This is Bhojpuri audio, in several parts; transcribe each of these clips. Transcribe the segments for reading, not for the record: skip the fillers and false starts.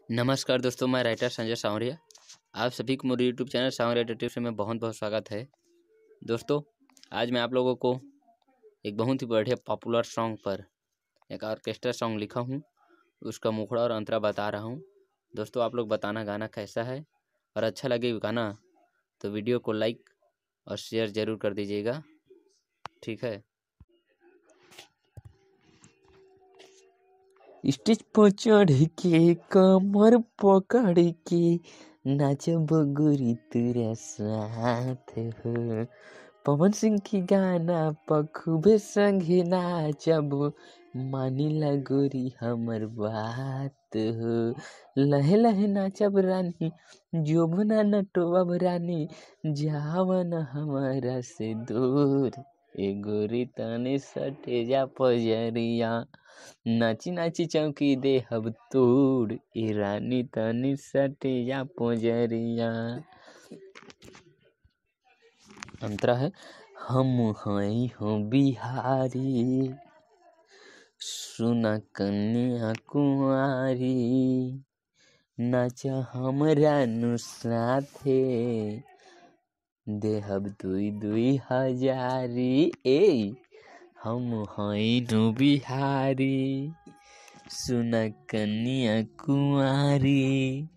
नमस्कार दोस्तों, मैं राइटर संजय सांवरिया, आप सभी को मेरे यूट्यूब चैनल सांवरिया टिप्स में बहुत बहुत स्वागत है। दोस्तों, आज मैं आप लोगों को एक बहुत ही बढ़िया पॉपुलर सॉन्ग पर एक ऑर्केस्ट्रा सॉन्ग लिखा हूँ, उसका मुखड़ा और अंतरा बता रहा हूँ। दोस्तों, आप लोग बताना गाना कैसा है, और अच्छा लगे गाना तो वीडियो को लाइक और शेयर ज़रूर कर दीजिएगा। ठीक है। स्टेज पर चढ़ के कमर पकड़ के नाचब गोरी तेरा साथ हो, पवन सिंह की गाना पर खूबे संगे नाचब, मानिला गोरी हमर बात हो। लहे लहे नाचब रानी, जोबना नटोब रानी, जावन हमारा से दूर, ए गोरी तनी सटे जा पजरिया, नाची नाची चौकी देहब तोड़, ए रानी तनी सटे जा पजरिया। अंतरा है, हम हई हो बिहारी, सुना कन्या कुंवारी, नाच हमरा नु साथे, देहब दुई दुई हजारी। ए हम हई नु बिहारी, सुना कन्या कुंवारी,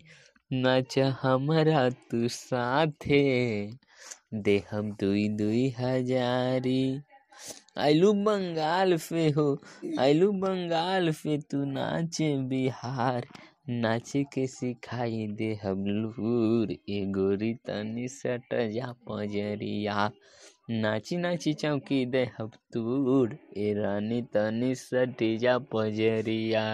नाच हमरा तू साथे, देहब दुई दुई हजारी। आइलू बंगाल से हो, आइलू बंगाल से तू नाचे बिहार, नाचे के सिखाई देहब लूर, ए गोरी तनी सट जा पजरिया, नाची नाची चौकी देहब तूर, ए रानी तनी सट जा पजरिया।